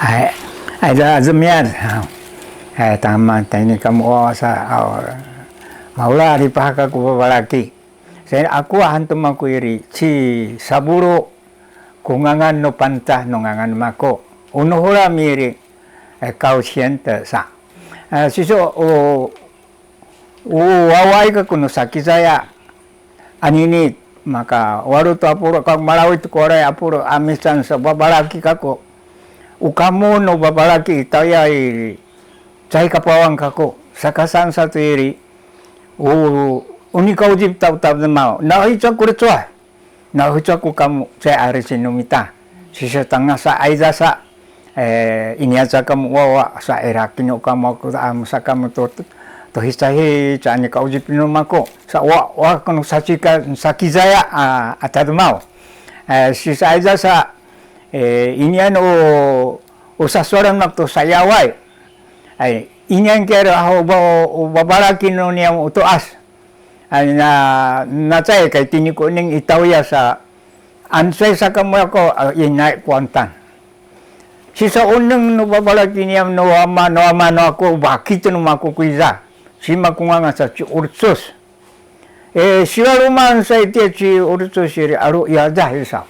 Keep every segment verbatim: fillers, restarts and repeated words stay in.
Ay, ay, da, azemian. Ay, tama, tayni kamu, o, sa, o, maula, di pahaka ku babalaki. Sa, aku, ahan tu maku iri, ci Sabulu, ku ngangan nu Pangcah nu ngangan mako. Unu hula miri, eh, kau siente sa. Eh, siso, o, o, wawaay ka ku nu sakizaya. Anini, maka, walu tu apulu, ka malawit ku walu apulu, amisan sa babalaki kako. U kamu nu babalaki, tayay, cay kapawang kako. Sakasan sa tu iri. U, uni ka ujip tau tau demau. Na, ica ku lecuah. Na, huca ku kamu, cay ari sinu mita. Sisa tangasa ayza sa, eh, ini aca kamu wawa, sa ira kinu kamu aku, am, sa kamu to, to, to hisahi, cani ka ujip nu mako. Sa wa, wa kunu sacika, sakizaya, a, atademaw. Eh, sisa ayza sa, eh, ini anu, usasoran mak to sayaway. Ay, ini an kero aho ba, babalaki nu niyam utuas. Ay, na, nacay kay tini ko ning i tawya sa, ansay sa kamu ako, a, inay kuantan. Sisa uneng nu babalaki niyam nu ama, nu ama nu ako, bakit nu mako kuyza. Sima ku ngangan sa ci Urcus. E, siwa luman sa itiya ci Urcus iri alu iyadah isa.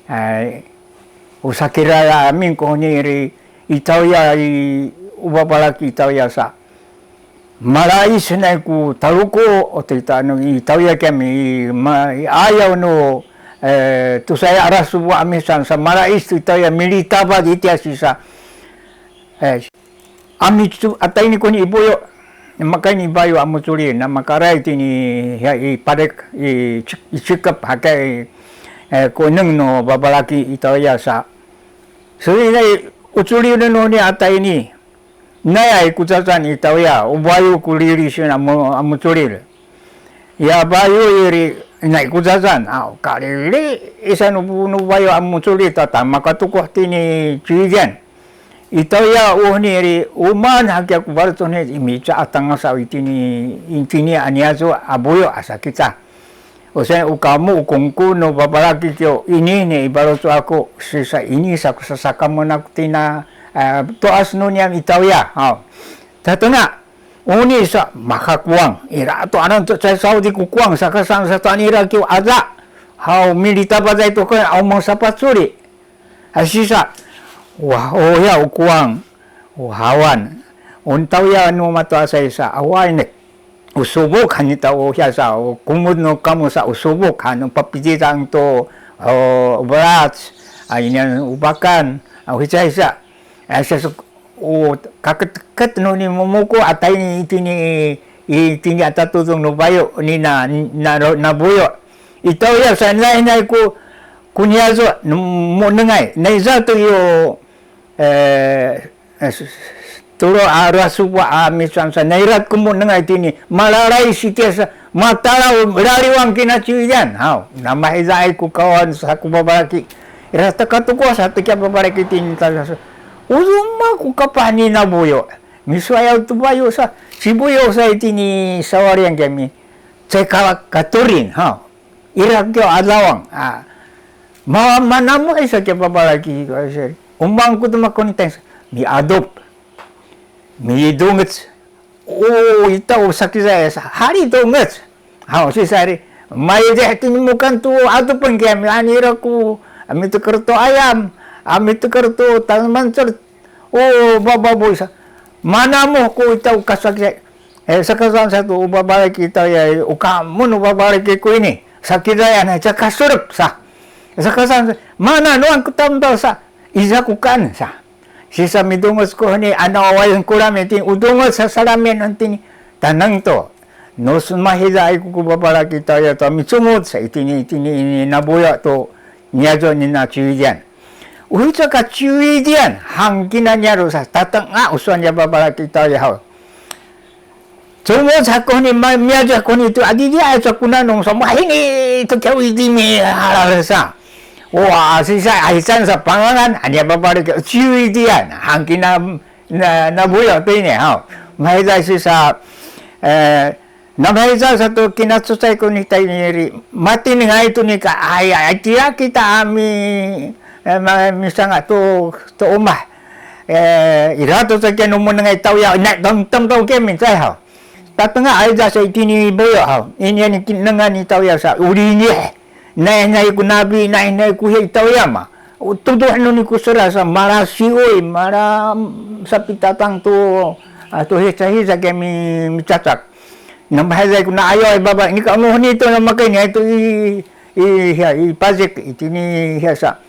Ay, usakira amin ko ni iri i tawya i, u babalaki i tawya sa. Malais nay ku taluku, o tita nu i tawya kami, i ma, i ayaw nu, eh, tusaya aras subu amisan sa malais tu i tawya militaba di tia sisa. Eh, ami tu, atay ni kuni i buyo, makay ni bayo a muculi, na makaray tini, ya, i padek, i cik-, i cikep, hakay, eh, kuneng nu babalaki i tawya sa. Suli na i uculi nu ni atay ni, Nayay ku cacan i tawya, u bayu ku lili sin a mu-, a muculil. Ya bayu iri, nay ku cacan, aw, kalili, isan u, nu bayu a muculil, tata makatukuh tini ciwidian. I tawya uhni iri, uman hakiya ku balucun hi, imica atang sa itini, itini aniya cu a buyu asa kita. Usen u kamu u kungku nu babalaki kiyo ini ni i balucu aku, sisa ini sa ku sasakamun aku tina, eh, toas nu niyam i tawya. Haw. Tatena, uni sa makakuwang. Ira to anan to cay saw di ku kuwang, sakasan sa tani ira kiyo aza. Haw, militaba cay to kay, aw mang sapaculi. Ay sisa, wah, o ya u kuwang, o hawan. O tawya nu matoasay sa, awaay ne. U subuk han ita o hiya sa, o kumud nu kamu sa, u subuk han, o papicitang to, o belac, a inian u bakan, a hicay sa. A sisa, o kaketket nu ni mumuku, atay ni itini, itini ata tudung nu bayu, ni na, na, na buyu. I tawya sa, nay, nay ku, Ku niyazu, nu-, munengay, naiza to iyo, eh, eh, s-, s-, tulo a rasuwa a misan sa, nairat ku munengay tini, malalay sitiya sa, matalaw laliwang kina ciwidian. Haw, namahizaay ku kawan sa ku babalaki. Ira takatuko sa tikiya babalaki tini talasu. Uzuma ku kapah ni nabuyo. Misuwayaw tu bayo sa, sibuyo sa itini sawalian kami. Cekala katurin, haw. Ira kiyo adawang. A, ma, manamuh isa kiyo babalaki ko, umang ku tu makunteng. Miadup. Midungec. O, ita o sakizaya sa. Hari dungec. Haw, sisari. Maideh tinimukan tu adupen kiya mi anira ku. Ami tu kerto ayam. Ami tu kerto tanaman cert. O, bababoy sa. Manamuh ko ita o kasakizaya. Eh, sakasan sa tu o babalaki ita ya, o kamun o babalaki ko ini. Sakizaya na, cakasurep sa. Sakasan sa, mana nuan ko tamdaw sa, iza ko kan sa. Sisa midungec ko ni, ana wawayen ko lami tini, o dungec sa salami nantini, tanang to. No sumahizaay ko ko babalaki ita ya, to micumut sa itini, itini, ini nabuya to, niyazu ni na ciwidian. Uhica ka ciwidian, hangkina niyazu sa, tatanga usuan ya babalaki ita ya haw. Cumut sa ko ni ma-, miyazu ko ni tu adidi ay sa kuna nung sa mahini tu kiya widi mi halal sa. Wa, sisa ahican sa pangangan, anya babalaki ciwidian, hangkina na, nabuya tu ini haw. Mahita sisa, eh, Namahiza sa tu kinacacay ko ni tayni ri, matinengay tu ni ka, ay, ay, tiya kita ami, eh, ma-, misanga tu, tu umah. E, ira to sa kiya nu munengay tawya, na tomtom to kiya mincay haw. Tatenga ay sa itini boyo haw. Ini ni kinengan ni tawya sa, ulinih. Nainay ku nabi, nainay ku hiya i tawya ma. Tuduh nu ni ku sera sa, mala siuy, mala, mm, sapitatang to, a, to hisa hisa kiya mi, micacak. Namahayzay ku na ayo, ay baba, ini ka unu ni to namakay ni, ay to i, i, hiya, i pazik, itini hiya sa.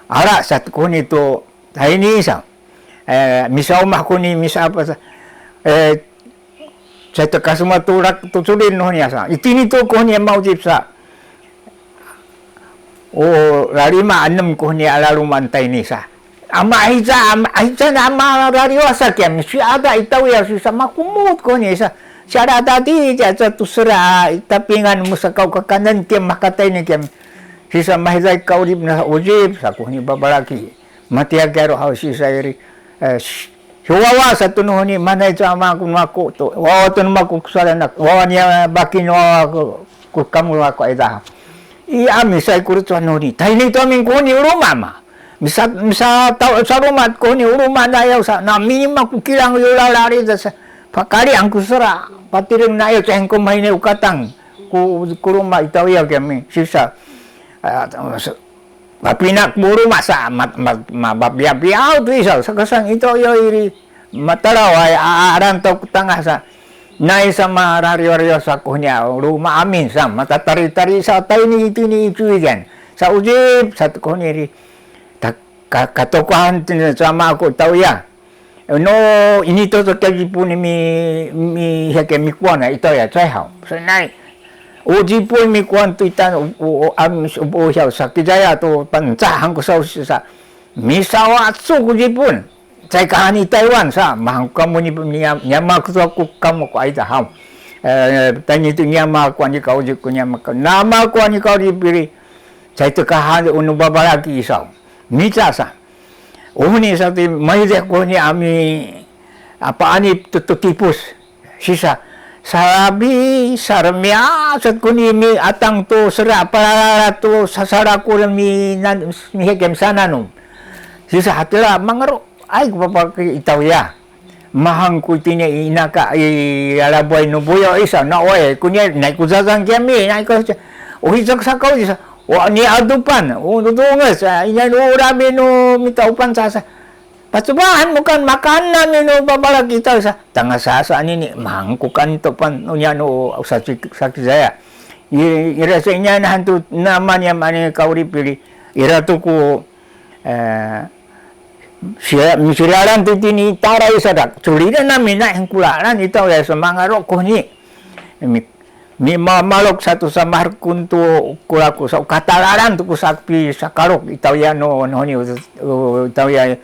Ala sa ko ni to, tayni sa. E, misaumah ko ni, misa apa sa. E, Caay to kasuma tulak to culin nu ni asa. Itini to ko ni maujib sa. O, lalima enem ko ni a laluma tayni sa. Ama ahica, ama ahica na ama rariwa sa kiya. Si ada i tawya si sa makumut ko ni sa. Si ada tadi, caay to sera, tapingan mu sa kaw kakanen kiya makatayni kiya. Si sa mahizay kawlib na ujib sa ko ni babalaki. Matiya kiya ro haw si sa iri. E, si, si wawa sa to nu ni manay to ama ku nu aku to. Wawa to nu aku ku sala nak. Wawa niya baki nu wawa ku, ku kamu aku ida. I ami sa i kuru to nu ni. Tayni to amin ku ni uluma ma. Misa, misa taw sa luma ku ni uluma na yaw sa. Na mini ma ku kilang yu lalari da sa. Pakali angku sera. Patiring na yaw cengko mahine ukatang. Ku, ku luma i tawya kami. Si sa. A, Mapinak bulu masa, ma, ma, ma, mabiabiaw tu isa, sakasan ito yo iri, matalaw ay, a, a, aran to tangah sa, nai sa marariwariw sa kuhnya, luma amin sa, matatari-tari sa, tayni itini icuy diyan, sa ujib, sa kuhni iri, ta, ka, katokohan tini sama aku tawya. No, ini to, to kiya Jipun mi, mi, hake mikuan na ito ya, cai haw. Senai. O Jipun mikuan tu itan, o, o, o, am, o, o, hiya, sakijaya to, pancah hangku sa, sa. Misawa su ku Jipun. Cai kahani Taiwan sa, mahang kamu ni, ni, nyama ku sa ku kamu ku aita haw. E, tani tu nyama ku ani kau ji ku nyama ku. Nama ku ani kau di piri. Cai tu kahani unu babalaki sa. Mica sa. Uhni sa ti maizeh kuhni ami, apa ani tu, tu tipus. Sisa, salabi, saremia, sat kuhni mi atang tu sera, palala tu sasara kuhni mi nan, mi hekem sananum. Sisa hatira, mangero, ay ku papa ki itaw ya. Mahang ku tini inaka i alabuay nu buyo isa na oy kunya nai ku zazang kiami nai ku uhi zak sakau isa wa ni adupan u dunges ina nu urami nu mita upan sasa pacubahan mukan makan nami nu babala kita sa tanga sasa nini mahang ku kan topan unya nu saki saki saya ira sa inya na hantu nama ni mani kauri pili ira tu ku eh, Siya, misirialan ti tini taray sadak. Culina na mina hingkulalan itaw ya samangaro kuhni. Mi, mi ma, malok satu samahar kuntu kulaku sa katalalan tu kusakpi sakalok itaw ya no, no ni, uh, itaw ya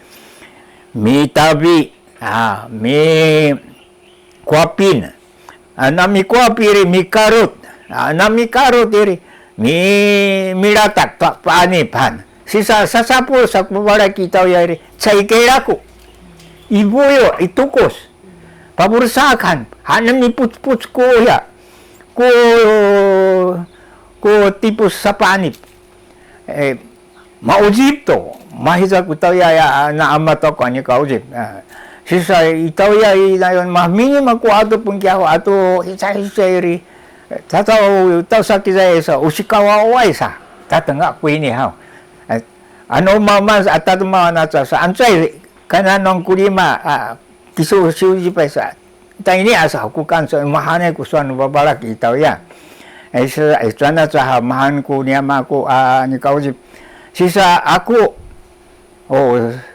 mitabi, ah, mi, kuapin. A, na mikuapin iri mikarut. A, na mikarut iri mi, milatak pa, paanip han. Sisa, sasapul sa ku babalaki itaw ya iri. Cai kailaku. Ibuyo, itukus. Pabursakan. Hanem ni pucpuc ku ya. Ku, ku tipus sapaanip. Eh, Maujib to, mahiza ku tawya ya, na ama to ko ani kaujib. Ah, sisa i tawya i nayon mah mini maku atu pengkiahu atu hisa hisa iri. Tatau tau sakizaya sa, usikawa wai sa. Tatengga ku ini haw. Eh, anu mama sa, atat mama na sa, sa, ancai kana nong kulima, ah, kisu siu jipay sa. Tayni asa ku kan so mahanay ku suan babalak itaw ya. Ay sa, ay suan na sa ha mahan ku niyama ku, a, ni kaujib. Sisa aku, o,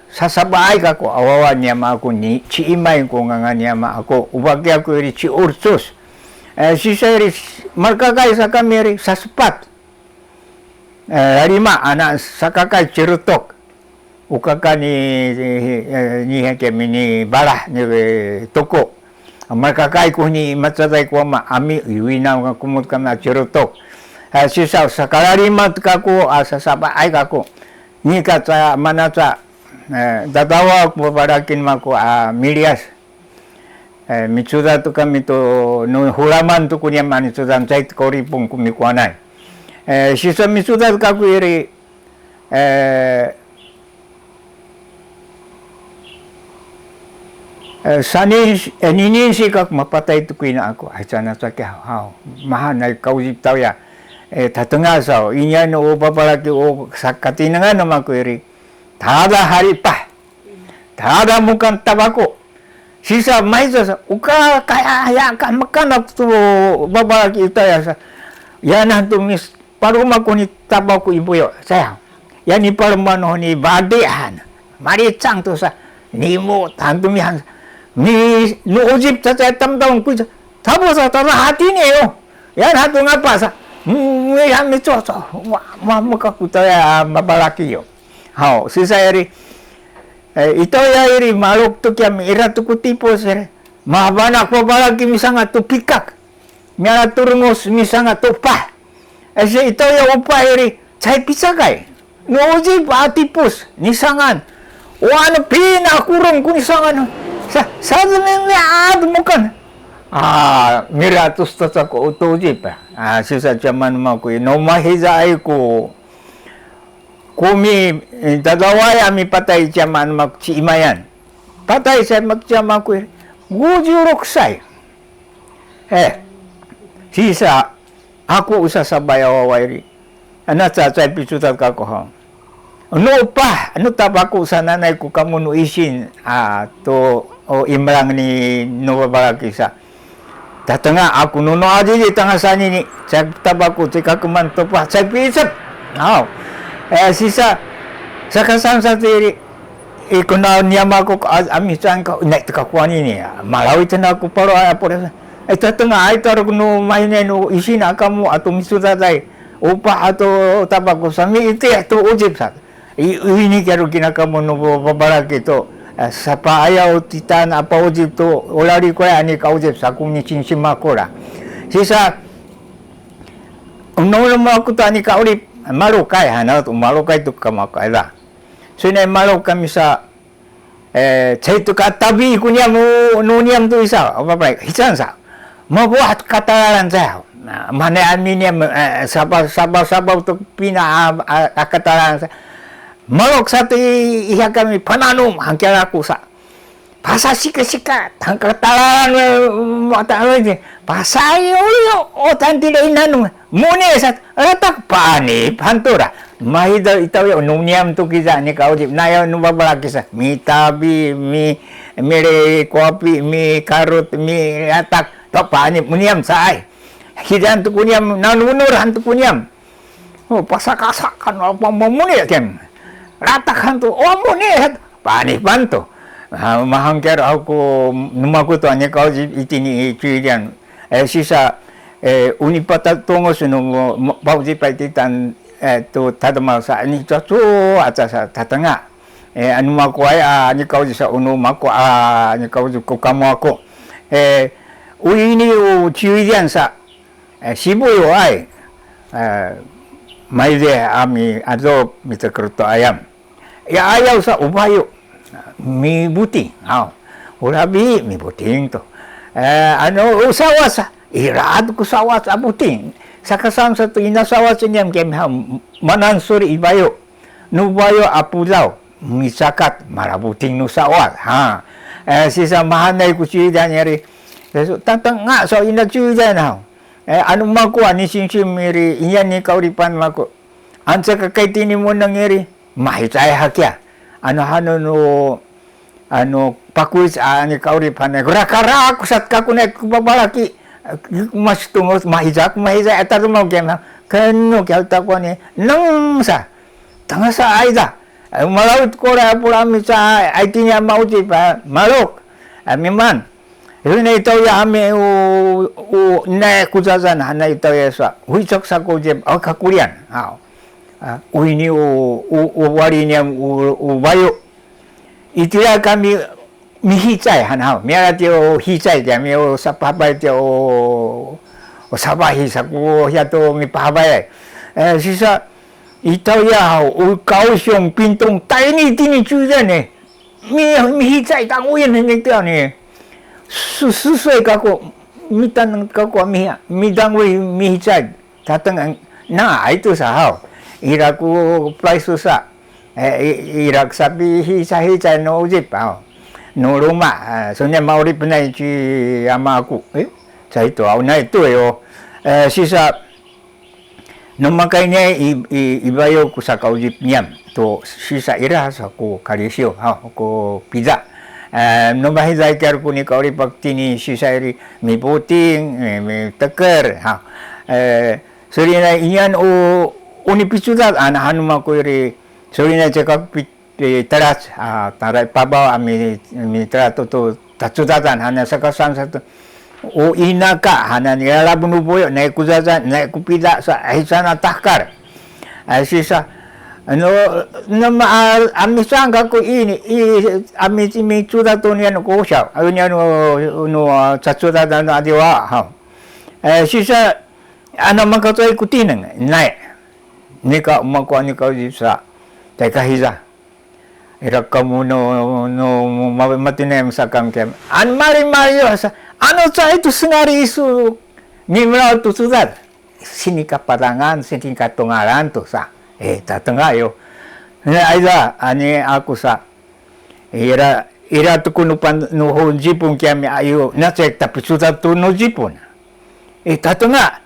sasabaay kaku, awawa niyama aku ni, ci imay ku ngangan niyama aku, ubaki aku iri ci urcus. Eh, sisa iri, markakay sa kami iri, sasepat. Eh, lima, anak sakakay cirutok. Ukaka ni, ni, eh, ni hake mini balah ni, eh, toko. Markakay ku ni macacay ku ama, ami, iwinaw nga kumut kami a cirutok. Eh, sisa, sakalalima kaku, a, sasabaay kaku. Ni ka ca, mana ca, eh, tatawa ku padakin maku, a, milias. Eh, micudat tu kami tu, nu hulaman tu ku niyam ani cudan cait koripung ku mikuanay. Eh, sisa micudat kaku iri, eh, E, sanin, e, ninin sikak mapatay tu kina aku. Ay, sana sa kiya, haw. Mahan ay kauzip taw ya. E, tatenga saw. Inya no o papalaki o sa katinengan no maku iri. Tada hari pah. Tada mukan tabako. Sisa maisa sa. Uka kaya ya ka makan aku tu papalaki ita ya sa. Ya nah tu mis Paruma ko ni tabaw ko i buyu, saya. Ya ni paruma no ni badi han. Malicang tu sa. Ni mu tantu mihan. Mi nu ujip sa saya tamtawang ku sa. Tabu sa tara hati ni yo. Ya hatu ngapa sa. Mi han mi coco. Wa, wa muka ku taya mabalaki yo. Haw, sisa iri. E, ito ya iri maluk tu kiya mi ira tu ku tipus iri. Mabanak pabalaki misanga tu pikak. Miala turungus misanga tu pah. Ese ito ya upah iri, cai picakay. No ujip a tipus, nisangan. Wa no pina kurung ku nisangan. Sa, sa ni, ni a mukan. A, miratus tasa ko uto ujip. A, sisa caman ma ku, no mahiza ay ku. Kumi, e, dadaway a mipatay caman ma ku ci imayan. Patay sa ma ku caman ku iri. Gujuruk say. E, sisa, aku usa sabaya wawa iri. Ana cacay picutat kako ha. Anu upah, anu tabaku sananay ku kamu nu isin, a, to, o, imrang ni nu babalaki sa. Tatenga aku nu no adidi tanga sanini, cay tabaku, cay kakuman tupah, cay piicep. Aw. E, sisa, sakasan sa tiri, Ikuna niyam aku ka, a, amicang ka, inay teka kuwani ni, malawi tena ku paro ay apur. Ay tatenga ay taruk nu mahinay nu isin a kamu atu misudatay. Upah atu tabaku sami iti atu ujip sa. I, ini kiyaru kina kamu nu babalaki to. E, sapa ayaw titan apa ujip to. Ulali ko ya ani ka ujip sa ku ni cinsimakura. Sisa, unu unu aku to ani ka ulip. Malukay hana to, malukay to kamakay la. So inay maluk kami sa, e, cay to katabi ku niyam, nu, nu niyam to isa, apa pa, hican sa. Mabuah katalalan sa. Na, mana ami niyam, e, saba, saba, saba to pina, a, a, a katalalan sa. Maluk sa to i, iya kami pananum, hangkal aku sa. Pasa sika-sika, tangka talan, mata, pasa yo, yo, o, tanti da inanu. Muni sat, ratak pani, pantura. Mahida itaw yo, nu niyam tu kiza ni kaudip. Naya nu babalaki sa. Mi tabi, mi, mi le kopi, mi karut, mi ratak. To pani, mu niyam saay. Hidan tu ku niyam, nanunur han tu ku niyam. O, pasakasakan, apa mamuni kem. Ratak han tu, o, muni, pani pantu. Ha, mahangker aku, nu maku tu ani kaudip itini cuidian. E, sisa, e, uni pata tongo sunu, mo, mo, pauji paititan, e, tu tadama sa ani coco aca sa tatenga. E, anu maku ay, a, ani kaudip sa unu maku, a, ani kaudip ku kamu aku. E, u ini u cuidian sa, e, sibuyu ay, e, maide ami adob mitekeruto ayam. Ya ayaw sa ubayu, mibuting, aw. Ulabi, mibuting to. E, anu, usawas sa, iraat ku sawas a buting. Sakasan sa tu ina sawas ini am kem ha, manansur ibayu. Nu bayu a pudaw, misakat, malabuting nu sawas. Ha. E, sisa mahanay ku cuidan yari. Tatenga sa ina cuidan haw. E, anu maku, ani simsim iri, iyan ni kaudipan maku. Anca kakay tini muneng iri, mahicay hakiya. Anu hanu nu, anu pakuis a ni kaurip hanu. Rakara kusat kakunay ku babalaki. Mas tungus mahicay, mahicay, atar mau kena. Kenu kiya takuan ni, neng sa. Tangasa ay ta. Malawit kora pula misa, ay tinya mauci pa, maluk. Miman. Iri na itaw ya ami u, u, ne kucacaan hana itaw ya sa. Huicak sa ko jeb, aw kakulian. Aw. A, u ini u, u, u wali niya u, u bayu. Itira kami mihicay hana haw. Miyala tiya u hicay tiya, mi u sapapay tiya u, u sapahi sa ko hiya to mipahabay. E, sisa, itaw ya haw, u Kaohsiung, Pingtung, tayni tini cuidan e. Mi, mihicay tanguyin ini tiya ni. Su, susuy kako, mitan kako mi, mitanguy mihicay. Tateng, na, itu sa haw. Ira ku play susa. E, i, ira ku sapi hicay, hicay no ujip haw. no loma', a, suni ma'orip nai ci ama aku. E, caay to, aw nai to yo. E, sisa, no makayniyay i, i, i bayaw ku saka'udip niyam. To sisa ira sa ku kalisiw, ha, ku pida. E, no mahiday kiyar ku nika'orip ak tini sisa iri miputing, mi, miteker, ha. E, solinay inian o, o nipicudad, a, nahan no maku iri, solinay cekak pi, pitelac, a, tara i pabaw a mi, mitelac to, to tacudadan, hana sakasan sato. O ina ka, hana nilalab nu buyu, nai ku cacay, nai ku pida sa, ay sana tahkal. Ay sisa, ano, nama, a, a misang ka ku ini, i, a mi, micudad to nian ko siyaw, a nian no, no, a, cacudadan no adiwa, ha. Ay sisa, ano makacoy ku tineng, nai. Nika, maku a nika'udip sa, taykahiza. Ira kamu no, no, ma-, matinem sakam kem. An mali mali sa, ano caay to sengali isu, mimelaw to cudad. Sini kapadangan, sini katungalan to sa. E, tatenga yo. Ne, ayda, ani aku sa. Ira, ira to ku nu pan, nu ho Cipun kiyami ayu, na caay tapicudad to nu Cipun. E, tatenga.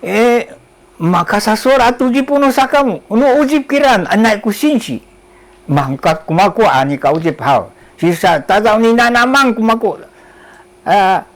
E, makasasol a to Cipun no sakamu, no ujip kiran, anay ku sinsi. Mangkat ku maku a nika'udip haw. Sisa, tadaw ni nanamang ku maku. A,